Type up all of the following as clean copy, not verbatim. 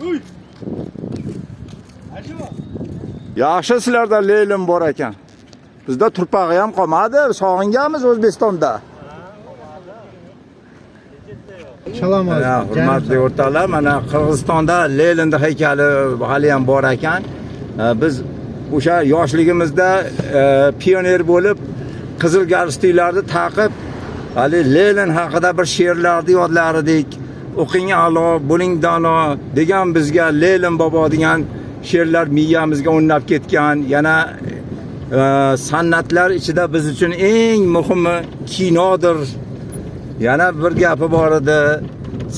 Uy. Ajo. Yaxshi, sizlarda Lenin bor ekan. Bizda turpog'i ham qolmadi, sog'inganmiz O'zbekistonda. Çalamaz. Mana, hurmatli o'rtoqlar, mana Qirg'izistonda Leninning haykali hali ham bor ekan. Biz o'sha yoshligimizda pioner bo'lib, qizil galstuklarni taqib, hali Lenin haqida bir she'rlarni yodlar edik. "O'qing a'lo, bo'ling dono" degan bizga Lenin bobo degan she'rlar miyamizga o'rnab ketgan. Yana san'atlar ichida biz uchun eng muhimi kinodir. Yana bir gapi bor edi.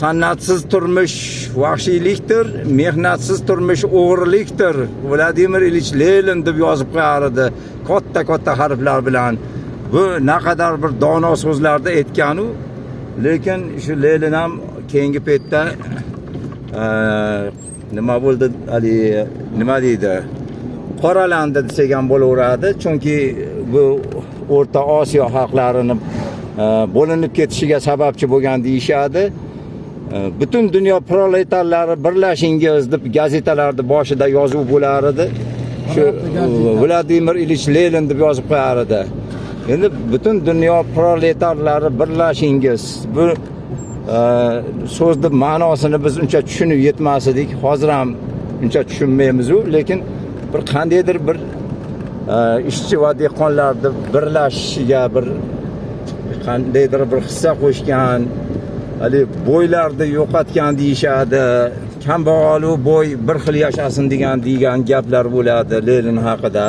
"San'atsiz turmush vahshiylikdir, mehnatsiz turmush o'g'rilikdir. Vladimir Ilich Lenin", deb yozib qo'yar edi katta-katta harflar bilan. Bu naqadar bir dono so'zlarni aytgan u. Lekin shu Lenin ham keyingi paytda nima bo'ldi, haligi nima deydi? Qoralandi desak ham bo'laveradi, chunki bu O'rta Osiyo xalqlarini bo'linib ketishiga sababchi bo'lgan deyishadi. "Butun dunyo proletarlari, birlashingiz" deb gazetalarni boshida yozuv bo'lar edi. Shu "Vladimir Ilich Lenin" deb yozib qo'yar edi. Endi "butun dunyo proletarlari, birlashingiz", bu so'zni ma'nosini biz uncha tushunib yetmas edik. Hozir ham uncha tushunmaymiz-u, lekin bir qandaydir bir ishchi va dehqonlarni birlashishiga bir qandaydir bir hissa qo'shgan, haligi boylarni yo'qotgan deyishadi. Kambag'alu boy bir xil yashasin degan gaplar bo'ladi Lenin haqida.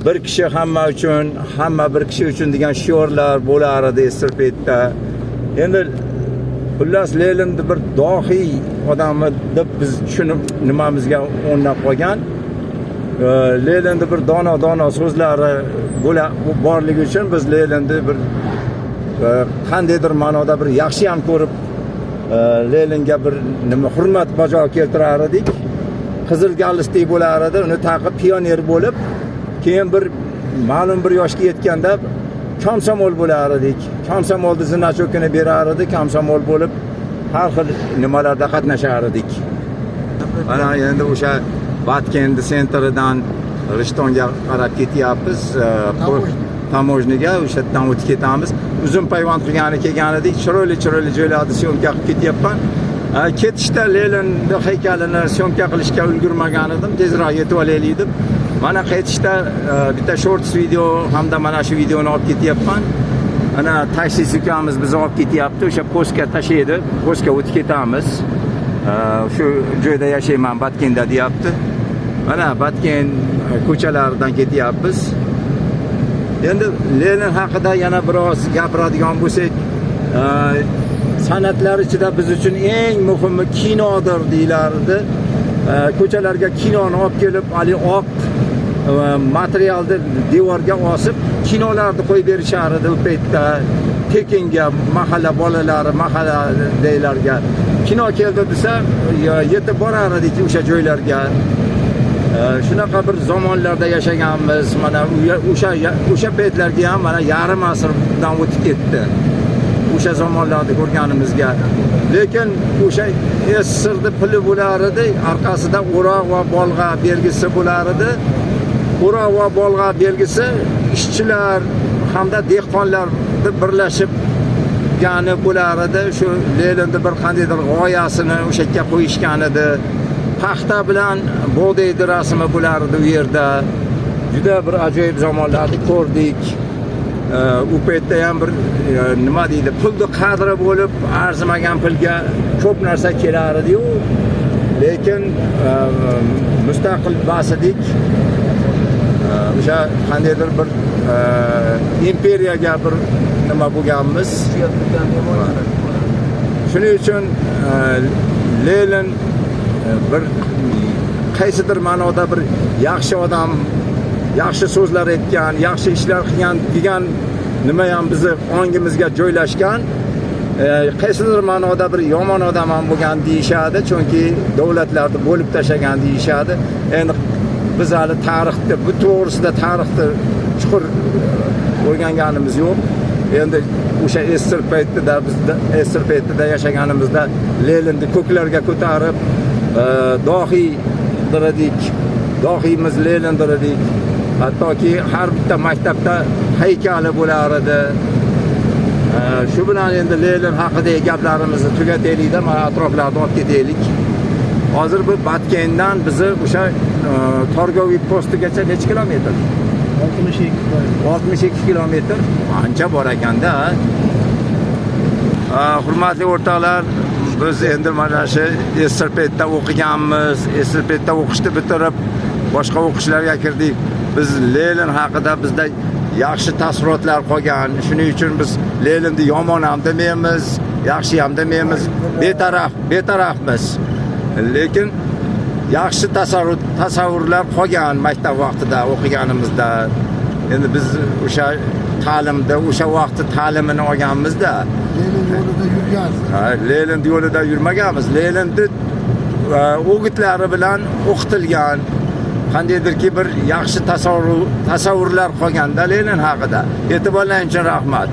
"Bir kishi hamma uchun, hamma bir kishi uchun" degan shiorlar bo'lar edi SSSR paytda. Endi xullas, Leninni bir dohiy odami deb biz tushunib, nimamizga o'rnab qolgan. Leninni bir dono dono so'zlari bo'la borligi uchun biz Leninni bir qandaydir ma'noda bir yaxshi ham ko'rib, Leninga bir nima, hurmat bajo keltirar edik. Qizil galstuk bo'lar edi, uni taqib pioner bo'lib, keyin bir ma'lum bir yoshga yetganda komsomol bo'lar edik. Komsomolni значок ini berar edi, komsomol bo'lib har xil nimalarda qatnashar edik. Mana endi o'sha Batkendi центр idan Rishtonga qarab ketyapmiz. Таможня. Таможня ga o'sha yerdan o'tib ketamiz. Uzum payvand qilgani kelgan edik. Chiroyli chiroyli joylarni съёмка qilib ketyapman. Ketishda Leninni haykalini съёмка qilishga ulgurmagan edim. Tezroq yetib olaylik deb. Mana qaytishda bitta shorts video hamda mana shu videoni olib ketyapman. Mana taksist ukamiz bizni olib ketyapti. O'sha postga tashlaydi. Postga o'tib ketamiz. Shu joyda yashayman Batkenda, deyapti. Mana Batken ko'chalaridan ketyapmiz. Endi Lenin haqida yana biroz gapiradigan bo'lsak, san'atlar ichida biz uchun eng muhimi kinodir deyilardi. Ko'chalarga kinoni olib kelib, haligi oq materialni devorga osib, kinolarni qo'yib berishar edi u paytda. Tekinga mahalla bolalari, mahallalarga kino keldi desa, yetib borar edik o'sha joylarga. Shunaqa bir zamonlarda yashaganmiz. Mana o'sha paytlarga ham mana yarim asrdan o'tib ketdi. O'sha zamonlarni ko'rganimizga. Lekin o'sha SSSRni puli bo'lar edi, orqasida o'roq va bolg'a belgisi bo'lar edi. O'roq va bolg'a belgisi ishchilar hamda dehqonlarni birlashib gani bo'lar edi. Shu Leninni bir qandaydir g'oyasini o'sha yerga qo'yishgan edi. Paxta bilan bug'doyni rasmi bo'lar edi u yerda. Juda bir ajoyib zamonlarni ko'rdik. U paytda ham bir nima deydi, pulni qadri bo'lib, arzimagan pulga ko'p narsa kelar edi-yu, lekin mustaqil emas edik. O'sha qandaydir bir imperiyaga bir nima bo'lganmiz. Shuning uchun Lenin bir qaysidir ma'noda bir yaxshi odam, yaxshi so'zlar aytgan, yaxshi ishlar qilgan degan nima ham bizni ongimizga joylashgan. Qaysidir ma'noda bir yomon odam ham bo'lgan deyishadi, chunki davlatlarni bo'lib tashlagan deyishadi. Endi biz hali tarixni, bu to'g'risida tarixni chuqur o'rganganimiz yo'q. Endi o'sha СССР paytida, bizda СССР paytida yashaganimizda Leninni ko'klarga ko'tarib, dohiy derdik, dohiymiz Lenin derdik. Hattoki har bitta maktabda haykali bo'lar edi. Shu bilan endi Lenin haqidagi gaplarimizni tugataylikda, mana atroflarni olib ketaylik. Hozir bu Batkendan bizni o'sha торговый postigacha necha kilometr? 62 kilometr. 62 kilometr. Ancha bor ekanda. Ha, hurmatli o'rtoqlar, biz endi mana shu СССР paytda o'qiganmiz. СССР paytda o'qishni bitirib, boshqa o'qishlarga kirdik. Biz Lenin haqida bizda yaxshi taassurotlar qolgan. Shuning uchun biz Leninni yomon ham demaymiz, yaxshi ham demaymiz. Betaraf, betarafmiz. Lekin yaxshi tasavvurlar qolgan maktab vaqtida o'qiganimizda. Endi biz o'sha ta'limda, o'sha vaqtni ta'limini olganmizda. Lenin yo'lida yurgansiz. Ha, Lenin yo'lida yurmaganmiz. Leninni o'gitlari bilan o'qitilgan. Qandaydirki bir yaxshi tasavvurlar qolganda Lenin haqida. E'tiborlaring uchun rahmat.